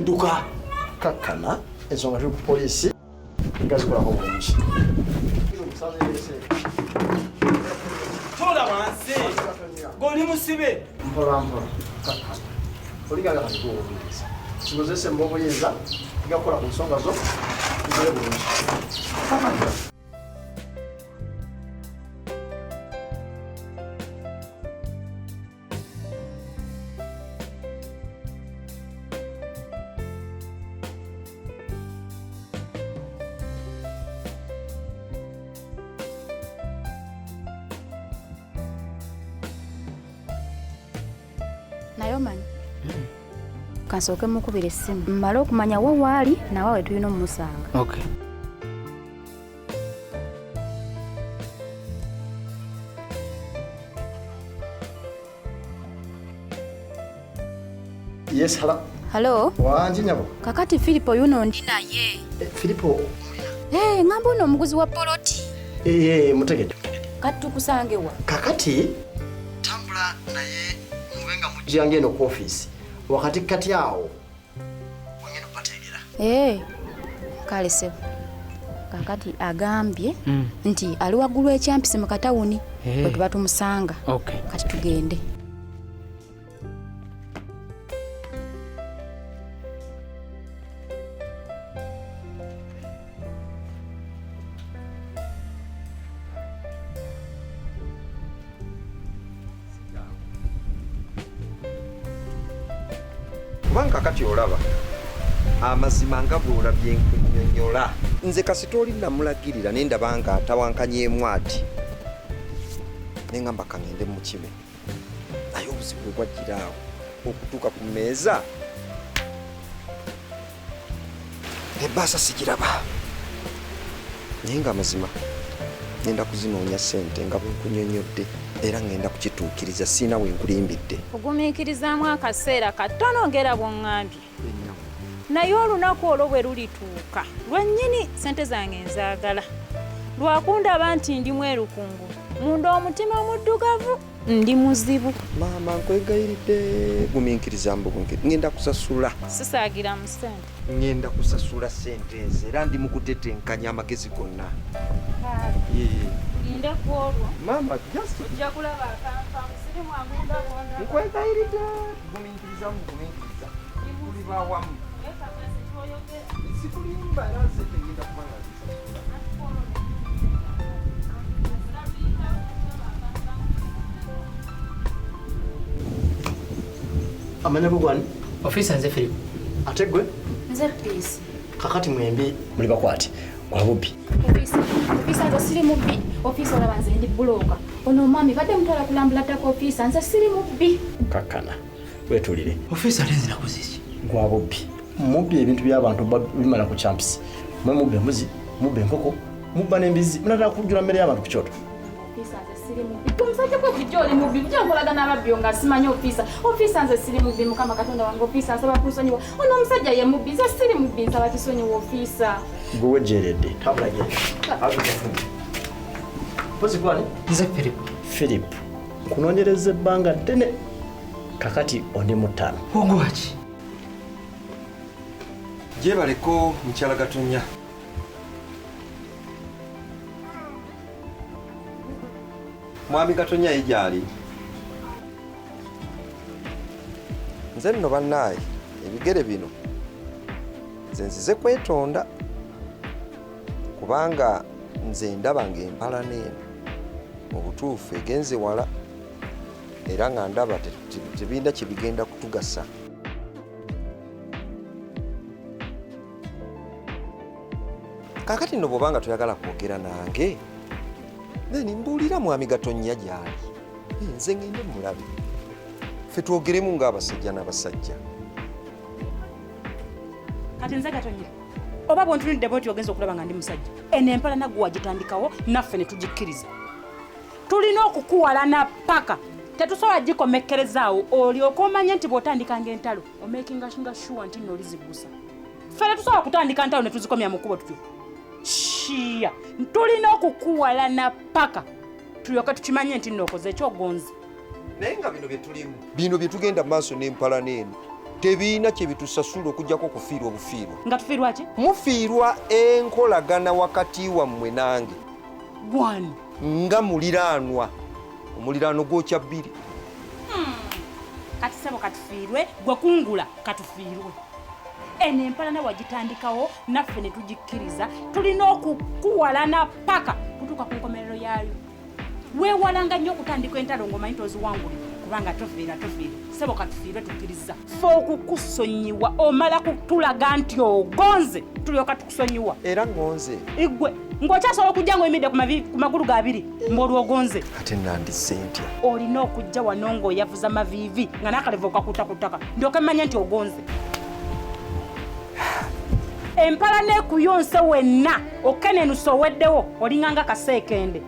Dduka. Kakkana, ensonga tuli ku poliisi ngazikolako bulungi. Toola wansi. Goli musibe. Mpola mpola. Kakkana. Oliganga kati gwe obuyinza. Kikozese mu obuyinza gakola ku nsonga zo zikole bulungi. Kakkana. Naye omanyi kansooke mukubira essimu mmale okumanya wa waali nawe we tulina omumusanga. Okay. Yes, hello. Hello. Wangi nyabo. Kakati Filipo yuno ndi naye. Filipo. Ngamba ono omuguzi wa poloti. Mutegedde. Kati tukusange wa? Kakati tambula naye mube nga mujjanga eno ku office. Wakati kati awo wengenda okubateegera. Kale ssebo. Kakati agambye nti ali waggulu ekyampisi mu katawuni bwe tuba tumusanga. Kati tugende. Kubanga kati olaba amazima nga bw'olabye nkunnyonnyola. Nze kasita oli namulagirira ne ndaba nga atawankanyeemu ati. Ne ngamba ka ŋŋende mukime. Naye obuzibu bwe bwajjira awo okutuuka ku mmeeza. Ebbaasa sigiraba. Naye nga amazima ŋŋenda kuzinoonya ssente nga bwe nkunnyonnyodde era ŋŋenda kukituukiriza sirina we nkulimbidde. Ogumiikirizaamu akaseera katono ng'era bw'oŋŋambye. Naye olunaku olwo bwe lulituuka lwennyini ssente zange nzaagala. Lwakundaba nti ndi mwerukungu, munda omutima omuddugavu ndi muzibu. Maama nkwegayiridde gumiikiriza mbugumiikiriza. Ŋŋenda kusasula. Sisaagira mu ssente. Ŋŋenda kusasula ssente ezo era ndi mu kutetenkanya amagezi gonna. Tulinde ku olwo. Maama, just Ojja kulaba akanfamu, siri mwangu nga bw'ondaba. Nkwegayiridde gumiikiriza mbugumiikiriza. Tuli bawamu. Sikulimba era ssente ŋŋenda kuba nga nzisasula. Amanya go gwani? Officer nze Philip. Ate gwe? Nze Peace. Kakati mwembi muli bakwate. Gwa bubbi. Officer, officer nze siri mubbi. Officer olaba nze ndi bulooka. Ono omwami badde mutwala kulambula ttaka officer nze siri mubbi. Kakkana. Wetuulire. Officer ate nze nakoze ki? Gwa bubbi. Mubbi ebintu by'abantu bimala ku champs. Mwe mubba embuzi, mubba enkoko, mubba n'embizzi. Munatera kujjula mmere y'abantu ku kyoto. Officer nze siri mubbi. Gwe omusajja gwe bulijjo oli mubbi. Bulijjo nkolagana n'ababbi nga simanyi officer. Officer nze siri mubbi Mukama Katonda wange officer nsaba kunsonyiwa. Ono omusajja ye mubbi nze siri mubbi nsaba kisonyiwa officer. Gwe wejjeeredde. Tabula gye. Mpozi gwani? Nze Philip. Philip. Nkunoonyereza ebbanga ddene. Kakati ondi mu ttaano. Ogwaki? Gyebaleko mukyala Gatonya. Mwami Gatonya ye gy'ali. Nze nno bannaaye ebigere bino nze nzize kwetonda kubanga nze ndaba ng'empalana eno mu butuufu egenze wala era nga ndaba tebirina kye bigenda kutugasa. Kaakati nno bw'oba nga toyagala kwogera nange, then mbuulira Mwami Gatonya gy'ali. Nze ngende mulabe. Ffe twogeremu ng'abasajja n'abasajja. Kati nze Gatonya, oba bw'ontunulidde bw'oti ogenza okulaba nga ndi musajja. Eno empalana gwe wagitandikawo naffe ne tugikkiriza. Tulina okukuwalana paka. Tetusobola gikomekkerezaawo olyoke omanye nti bw'otandikanga entalo omakinga sure nti nno oliziggusa. Ffe tetusobola kutandika ntalo ne tuzikomya mu kkubo tutyo. Shiya, tulina okukuwalana paka tulyoke tukimanye nti nno okoze ekyogonzi. Naye nga bino bye tulimu, bino bye tugenda mu maaso n'empalana eno, Tebiina kye bitusasula okuggyako okufiirwa obufiirwa. Nga tufiirwa ki? Mufiirwa enkolagana wakati wammwe nange. Gwani? Nga muliraanwa. Omuliraano gwokya bbiri. Kati ssebo katufiirwe, gwe kungula katufiirwe. Eno empalana wagitandikawo naffe ne tugikkiriza, tulina okukuwalana paka kutuuka ku nkomerero yaayo. Weewalanga nnyo okutandika entalo ng'omanyi toziwangule kubanga tofiira tofiira. Ssebo katufiirwe tukkiriza. Ffe okukusonyiwa omala kutulaga nti ogonze tulyoka tukusonyiwa. Era ngonze. Igwe ng'okyasobola okujja ng'oyimiridde ku magulu ga abiri ng'olwogonze. Ate nandisse ntya? Olina okujja wano ng'oyavuza maviivi nga n'akalevu okakuta ku ttaka ndyoke mmanye nti ogonze. Empalana ekuyonse wenna okenenusa oweddewo olinga nga kaseekende.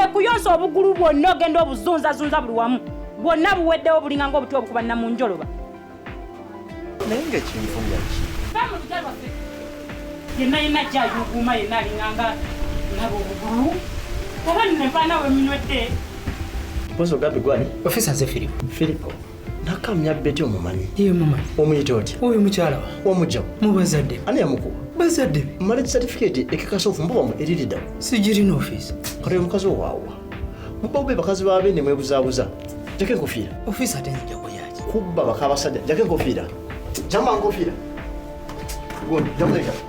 Ekuyonsa obugulu bwonna ogenda obuzunzazunza buli wamu bwonna buweddewo bulinga ng'obuti obukuba nnamunjoloba. Naye ng'ekinvumya ki? Va mu lugya lwaffe. Yenna yenna ajja ayuuguuma yenna alinganga naba obugulu. Oba nno empalana wemunywedde. Mpozi ogambye gwani? Ofisa nze Firipo. Firipo. Nakamya Betty omumanyi? Ye mumanyi. Omuyita otya? Oyo mukyala wa. Omujjawo? Mu bazadde. Ani yamukuba? Bazadde be. Marriage certificate ekakasa obufumbo bwammwe eriridda. Sigirina ofiisi. Kati oyo mukazi wo waawa. Mubba bube bakazi ba beene mwebuzaabuza. Jjako enkofiira. Ofiisi ate nzija kuyaki? Kubba baka abasajja. Jjako enkofiira. Jamba nkofiira. Gundi, jamba ebyato.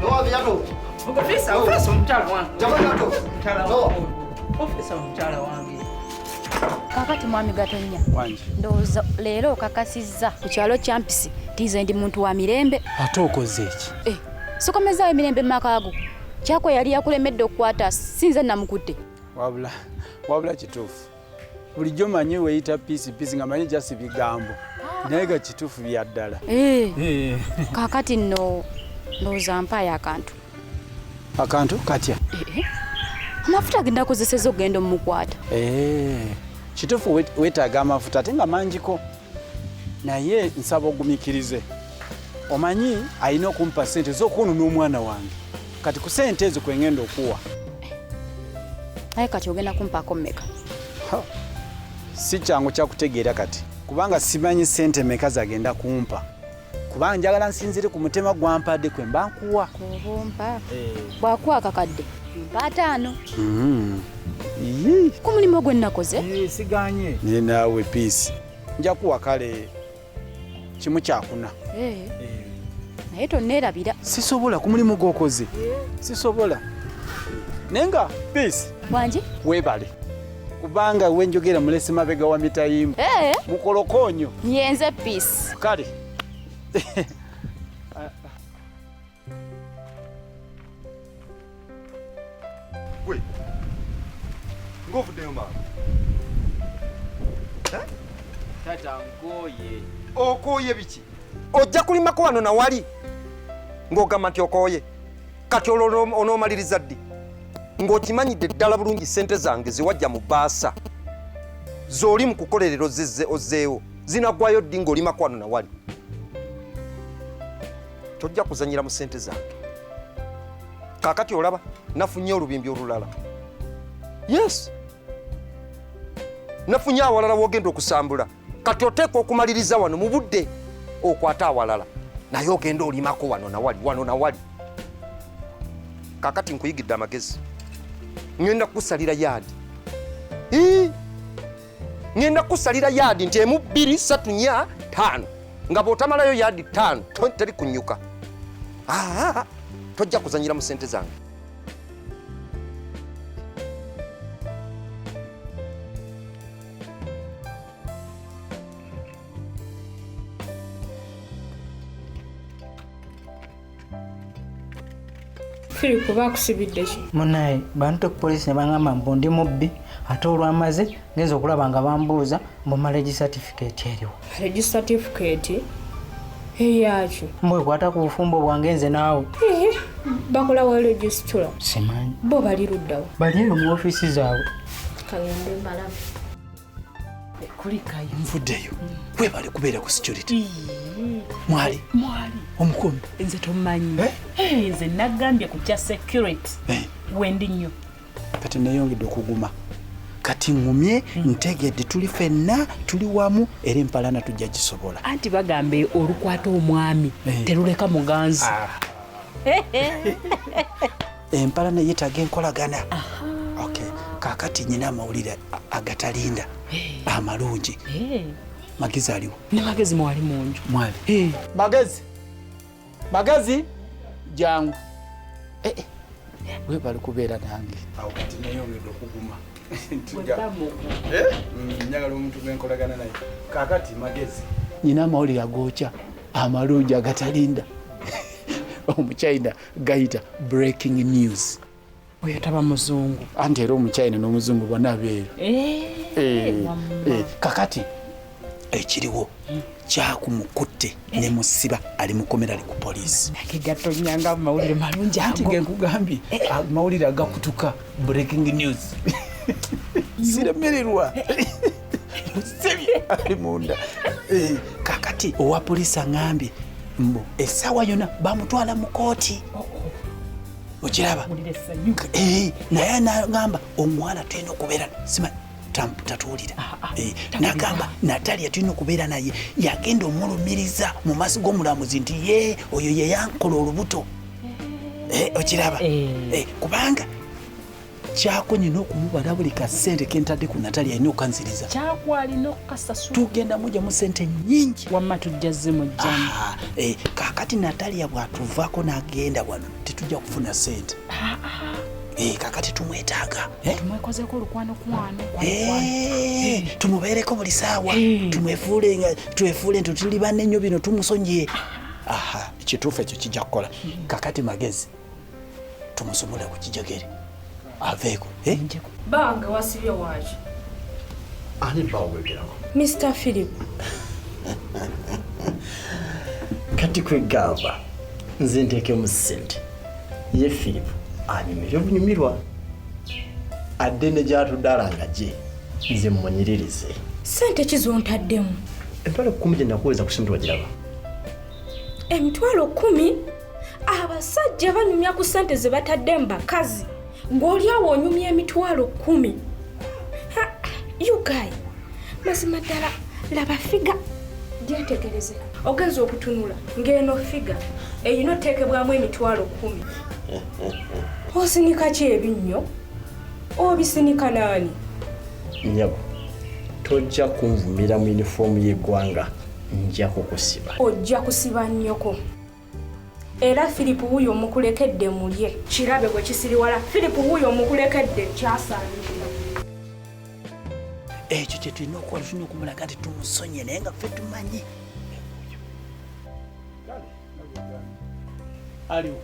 Nowa byato. Ofiisa, ofiisa omukyala wange. Jamba byato. Nowa. Ofiisa omukyala wange. Kaakati mwami Gatonnya, ndowooza leero okakasizza ku kyalo Kyampisi nti nze ndi muntu wa mirembe. Ate okoze ki? Sikomezaawo emirembe mu maka go. Kyakwe yali yakulemedde okukwata, si nze namukutte. Wabula, wabula kituufu. Bulijjo manyi weeyita piisi piisi nga manyi just bigambo. Naye ga kituufu bya ddala. Kaakati nno ndowooza mpaayo akantu. Akantu katya? Amafuta ge nakozesezza okugenda omukwata. Kituufu weetaaga amafuta ate nga mangiko. Naye nsaba ogumikirize. Omanyi alina okumpa ssente z'okwonona omwana wange. Kati ku ssente ezo kwe ngenda okuwa. Naye kati ogenda kumpaako mmeka? Si kyangu kyakutegeera kati kubanga simanyi ssente mmeka zagenda kumpa. Kubanga njagala nsinziire ku mutima gwampadde kwe mba nkuwa. Obumpa. Bw'akuwa akakadde mpa 5. Ku mulimu gwe nnakoze. Siganye. Naye naawe Peace. Nja kuwa kale 1/4. Naye tonneerabira. Sisobola ku mulimu gw'okoze. Sisobola. Naye nga Peace. Wangi? Weebale. Kubanga wenjogera mulese mabega wa mitayimba. Mukolokoonyo. Nyenze Peace. Kale. Gwe. Ng'ovuddeyo maama. Tata nkooye. Okooye biki? Ojja kulimako wano na wali ng'ogamba nti okooye. Kati olwo onoomaliriza ddi? Ng'okimanyidde ddala bulungi ssente zange ze wajja mu bbaasa z'oli mu kukolerera ozzeewo zinaggwayo ddi ng'olimako wano na wali? Tojja kuzannyira mu ssente zange. Kaakati olaba nafunye olubimbi olulala. Yes. Nafunye awalala w'ogenda okusambula. Kati oteekwa okumaliriza wano mu budde okwate awalala. Naye ogenda olimako wano na wali, wano na wali. Kaakati nkuyigidde amagezi. Ngenda kukusalira yaadi. Ngenda kukusalira yaadi nti 1, 2, 3, 4, 5. Nga bw'otamalayo yaadi 5, teri kunnyuka. Tojja kuzannyira mu ssente zange. Philip bakusibidde ki? Munaye bantu ku poliisi ne bangamba mbu ndi mubbi ate olwamaze ngenza okulaba nga bambuuza mbu marriage certificate eriwo. Marriage certificate eyaki? Mbu ekwata ku bufumbo bwange nze naawe. Bakola wa registrar? Simanyi. Bo bali luddawa? Bali eyo mu ofiisi zaabwe. Kagende mbalabe. Kulikayo. Nvuddeyo. Weebale kubeera ku security. Mwali. Mwali. Omukono. Nze tomanyi. Nze nagambye ku kya security. Wendi nnyo. Kati neeyongedde okuguma. Kati ŋŋumye, ntegedde tuli ffenna, tuli wamu, era empalana tujja gisobola. Anti bagambe olukwata omwami teruleka muganzi. Empalana yeetaaga enkolagana. Okay. Kaakati nyina amawulire agatalinda amalungi. Magezi aliwo? Ne Magezi mwali mu nju. Mwali. Magezi, Magezi, jangu. Webale kubeera nange. Awo kati neyongedde okuguma. Njagala omuntu gwenkolagana naye. Kaakati Magezi, nyina amawulire agookya amalungi agatalinda. Omuchina gayita breaking news. Oyo taba muzungu. Anti era omuchina n'omuzungu bonna beeru. Kakati ekiriwo kyakumukutte ne musiba ali mukomera ali ku poliisi. Kigatonyanga mawulire malungi ago. Anti ge nkugambye amawulire agakutuka breaking news. Siremererwa. Musibye ali munda. Kakati owa poliisi aŋŋambye mbu essaawa yonna bamutwala mu kkooti. Okiraba? Naye n'agamba omuwala tulina okubeera sima tatuwulira. N'agamba Natalia tulina okubeera naye, yagenda omulumiriza mu maaso g'omulamuzi nti ye oyo ye yankola olubuto. Okiraba? Kubanga kyako nina okumubala buli kasente ke ntadde ku Natalia alina okanziriza. Kyako alina okukasasula. Tugenda mujjamu ssente nnyingi. Wamma tujja zimugyamu. Kaakati Natalia bw'atuvaako n'agenda wano tetujja kufuna ssente. Kaakati tumwetaaga. Tumwekozeeko olukwanokwano. Tumubeereko buli ssaawa. Tumwefuule nga twefuule nti tuli banne nnyo bino tumusonyiye. Aha, ekituufu ekyo kijja kukola. Kaakati Magezi tumusumule ku kijegere. Aveeko. Bange wasibye waaki? Ani bawwegerako? Mr. Philip. Kati kwegamba nze nteekemu ssente. Ye Philip anyumire obunyumirwa. Adde ne gy'atudde alanga gye nze mmunyiririze. Ssente ki z'ontaddemu? Emitwalo 10 gye nakuweereza ku ssimu tewagiraba. Emitwalo 10? Abasajja banyumya ku ssente ze batadde mu bakazi. Ng'oli awo onyumya emitwalo 10. You guy, mazima ddala laba figa gyetegereze. Ogenza okutunula ng'eno figa erina oteekebwamu emitwalo 10. Osinika ki ebinnyo? Obisinika naani? Nnyabo, tojja kunvumira mu yunifoomu y'eggwanga, nja kukusiba. Ojja kusiba nnyoko. Era Philip wuuyo mukulekedde mulye. Kirabe gwe kisiriwala. Philip wuuyo mukulekedde kyasaanirira. Ekyo kye tulina okukola, tulina okumulaga nti tumusonyiye naye nga ffe tumanyi. Aliwo.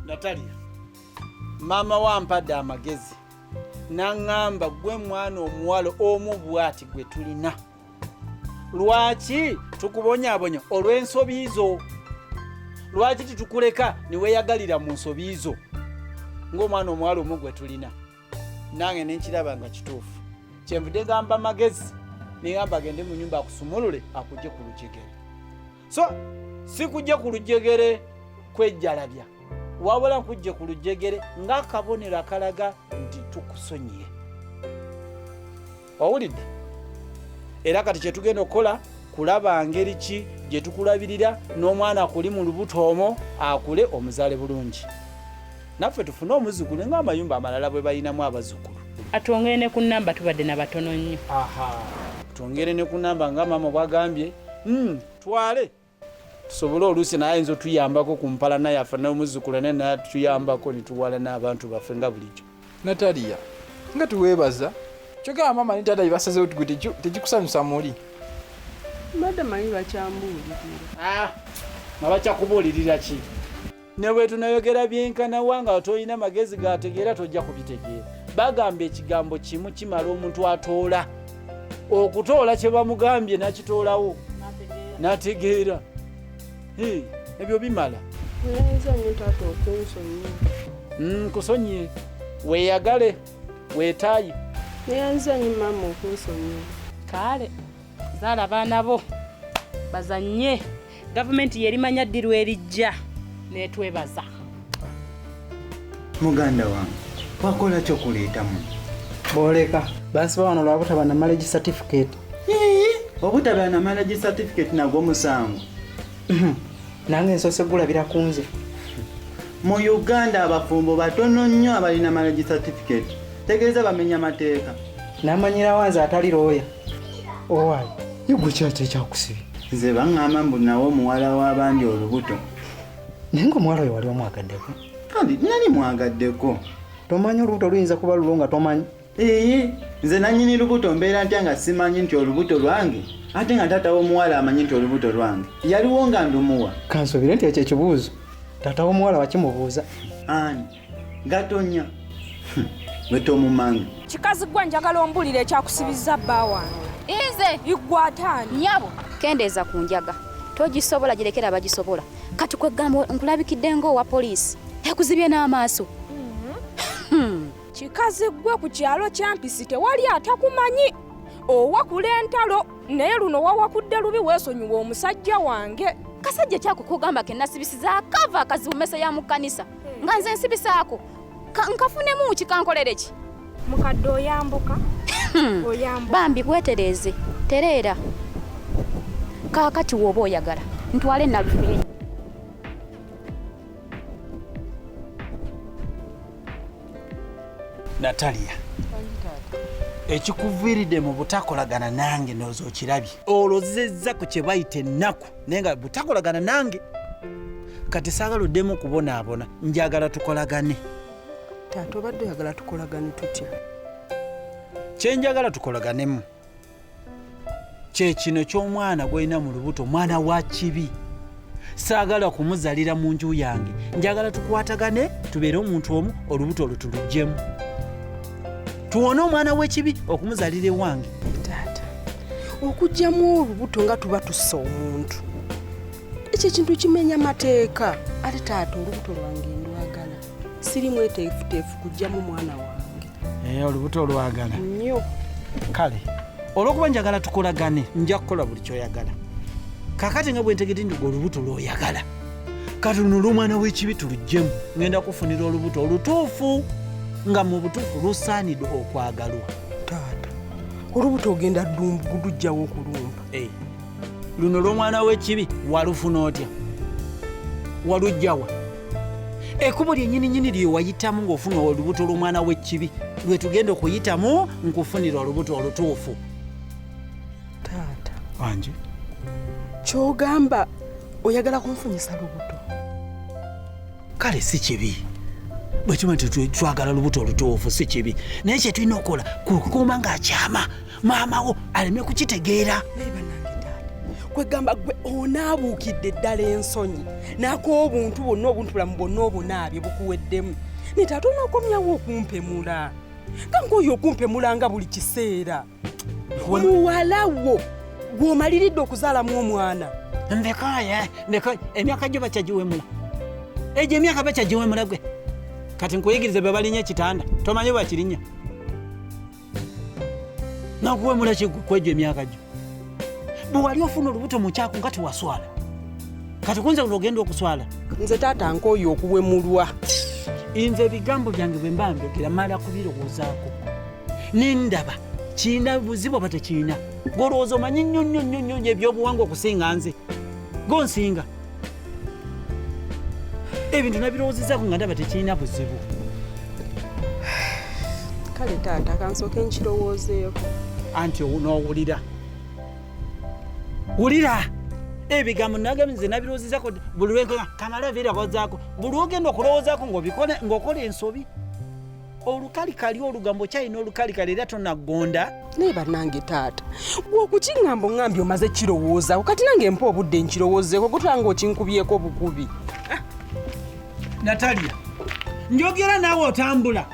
Natalia, maama wampadde amagezi n'aŋŋamba gwe mwana omuwala omu bw'ati gwe tulina. Lwaki tukubonyaabonya olw'ensobi zo? Lwaki titukuleka ne weeyagalira mu nsobi zo ng'omwana omuwala omu gwe tulina? Nange ne nkiraba nga kituufu. Kyenvudde ngamba Magezi ne ngamba agende mu nnyumba akusumulule akujje ku lujegere. So si kujja ku lujegere kwejjalabya, wabula nkujje ku lujegere ng'akabonero akalaga nti tukusonyiye. Owulidde? Era kati kye tugenda okukola kulaba ngeri ki gye tukulabirira n'omwana akuli mu lubuto omwo akule omuzaale bulungi. Naffe tufune omuzzukulu ng'amayumba amalala bwe balinamu abazzukulu. Atwongere ne ku nnamba, tubadde na batono nnyo. Aha, twongere ne ku nnamba nga maama bw'agambye. Twale tusobole oluusi naye ayinza otuyambako ku mpalana yaffe n'omuzzukulu naye natuyambako ne tuwala n'abantu baffe nga bulijjo. Natalia, nga tuweebaza kyogamba maama ne taata bye basazeewo gwe tekikusanyusa muli. Mbadde manyi bakyambuulirira. Nga bakyakubuulirira ki? Ne bwe tunayogera byenkana wa nga tolina magezi gategeera tojja kubitegeera. Bagamba ekigambo kimu kimala omuntu atoola. Okutoola kye bamugambye n'akitoolawo. N'ategeera. Ebyo bimala. Nayinza nnyo taata okunsonyiwa. Nkusonyiye. Weeyagale, weetaaye. Neyanza nnyo maama okunsonyiwa. Kale zaala abaana bo bazanye. Gavumenti yerimanya ddi lwerijja netwebaza. Muganda wange, wakola ki okuleeta muno? Booleka bansiba wano lwa butaba na marriage certificate. Obutaba na marriage certificate nagwo musango? Nange nsoose gulabira ku nze. Mu Uganda abafumbo batono nnyo abalina marriage certificate. Tegeeza bamenya mateeka. Namanyirawo nze atali looya. Owaaye, ye gwe kyaki ekyakusibye? Nze baŋŋamba mbu nawe omuwala w'abandi olubuto. Naye ng'omuwala oyo wali omwagaddeko? Kale nali mwagaddeko. Tomanyi olubuto luyinza kuba lulwo nga tomanyi? Ee, nze nannyini lubuto mbeera ntya nga simanyi nti olubuto lwange, ate nga taata w'omuwala amanyi nti olubuto lwange. Yaliwo nga ndumuwa. Kansuubire nti ekyo ekibuuzo taata w'omuwala wakimubuuza. Ani? Gatonya. Gwe tomumanyi. Kikazi gwe njagala ombulire ekyakusibizza bba wange. Nze igwataani. Nnyabo, kendeeza ku njaga. Togisobola girekera abagisobola. Kati kwegamba nkulabikidde ng'owa poliisi. Ekuzibye n'amaaso. Kikazi gwe ku kyalo kya Mpisi tewali atakumanyi. Owakula entalo naye luno wawakudde lubi weesonyiwa omusajja wange. Kasajja kyako kogamba ke nasibisiza akava akazibu mmese ya mu kkanisa. Nga nze nsibisaako. Nkafunemu ki kankolere ki? Mukadde oyambuka. Oyambuka. Bambi weetereeze, tereera. Kaakati w'oba oyagala ntwale Nalufiri. Natalia, ekikuviiridde mu butakolagana nange ndowooza okirabye. Olozezza ku kye bayita ennaku naye nga butakolagana nange. Kati saagala oddemu okubonaabona, njagala tukolagane. Taata obadde oyagala tukolagane tutya? Kye njagala tukolaganemu kye kino ky'omwana gw'olina mu lubuto, mwana wa kibi. Saagala kumuzalira mu nju yange, njagala tukwatagane tubeere omuntu omu, olubuto olwo tuluggyemu, tuwone omwana w'ekibi okumuzalira ewange. Taata, okuggyamu olubuto nga tuba tussa omuntu, ekyo ekintu kimenya mateeka. Ate taata olubuto lwange ndwagala, siri mweteefuteefu kuggyamu mwana wange. Olubuto olwagala nnyo. Kale olw'okuba njagala tukolagane, nja kukola buli ky'oyagala. Kaakati nga bwe ntegedde nti olubuto lw'oyagala, kati luno olw'omwana w'ekibi tuluggyemu. Ngenda kufunira olubuto olutuufu nga mu butuufu lusaanidde okwagalwa. Taata, olubuto ogenda luggyawo okulumba. Luno olw'omwana w'ekibi walufuna otya? Waluggyawa? Ekkubo lyennyini lye wayitamu ng'ofuna olubuto lw'omwana w'ekibi lwe tugenda okuyitamu nkufunira olubuto olutuufu. Taata. Wanje. Ky'ogamba oyagala kunfunyisa lubuto? Kale si kibi. Bwe kiba nti twagala lubuto olutuufu si kibi. Naye kye tulina okukola kukuuma ng'akyama maama wo aleme kukitegeera. Naye bannange taata, kwegamba gwe onaabuukidde ddala ensonyi n'ak'obuntu bwonna obuntubulamu bwonna obunaabye bukuweddemu. Naye taata onookomyawo okumpemula. Nga nkooye okumpemula nga buli kiseera. Muwala wo gw'omaliridde okuzaalamu omwana. Ndekaye, ndekaye, emyaka gyo bakyagiwemula. Egyo emyaka bakyagiwemula gwe. Kati nkuyigirize bwe balinnya ekitanda, tomanyi bwe bakirinnya. Nakuwemula ki kwegyo emyaka gyo? Bwe wali ofuna olubuto mu kyako nga tewaswala. Kati kunze luno ogenda okuswala. Nze taata nkooye okuwemulwa. Nze ebigambo byange bwe mba mbyogera mmala kubirowoozaako. Ne ndaba kirina buzibu oba tekirina. Gw'olowooza omanyi nnyo nnyo nnyo nnyo ebyobuwangwa okusinga nze. Gw'onsinga. Ebintu nabirowoozezaako nga ndaba tekirina buzibu. Kale taata kansooke nkirowoozeeko. Anti n'owulira. Wulira ebigambo nagambye nze nabirowoozezaako buli lwenkola kamala birowoozaako. Buli lw'ogenda okulowoozaako ng'okola ensobi. Olukalikali olugambo kyalina olukalikali era tonaggonda. Naye bannange taata, gwe okukiŋŋamba oŋŋambye omaze kirowoozaako, kati nange mpa obudde nkirowoozeeko, gutula ng'okinkubyeko bukubi. Natalia, njogera naawe otambula.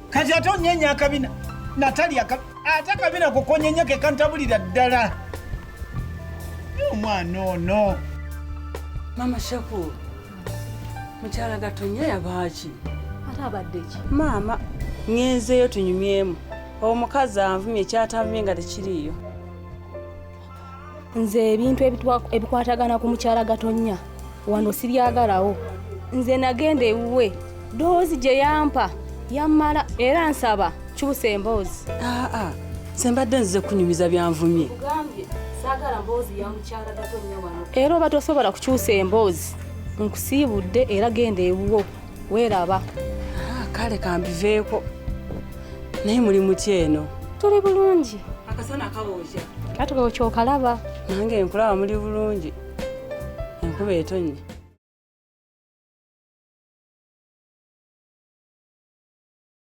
Kati ate onyenya akabina. Natalia, ate akabina ko konyenya ke kantabulira ddala. Omwana ono. Mama Shakuru, mukyala Gatonya yabaaki? Ate abadde ki? Maama, ŋŋenzeeyo tunyumyemu. Omukazi anvumye kyatanvumye nga tekiriiyo. Nze ebintu ebikwatagana ku mukyala Gatonnya wano sibyagalawo. Nze nagenda ewuwe, ddoozi gye yampa yammala era nsaba kyusa emboozi. Aa, nze mbadde nzize kunyumiza byanvumye. Nkugambye saagala mboozi ya mukyala Gatonnya wano. Era oba tosobola kukyusa emboozi, nkusiibudde era genda ewuwo weeraba. Kale kambiveeko. Naye muli mutya eno? Tuli bulungi. Akasana kabookya. Kati kyokalaba. Nange nkulaba muli bulungi. Enkuba etonnya.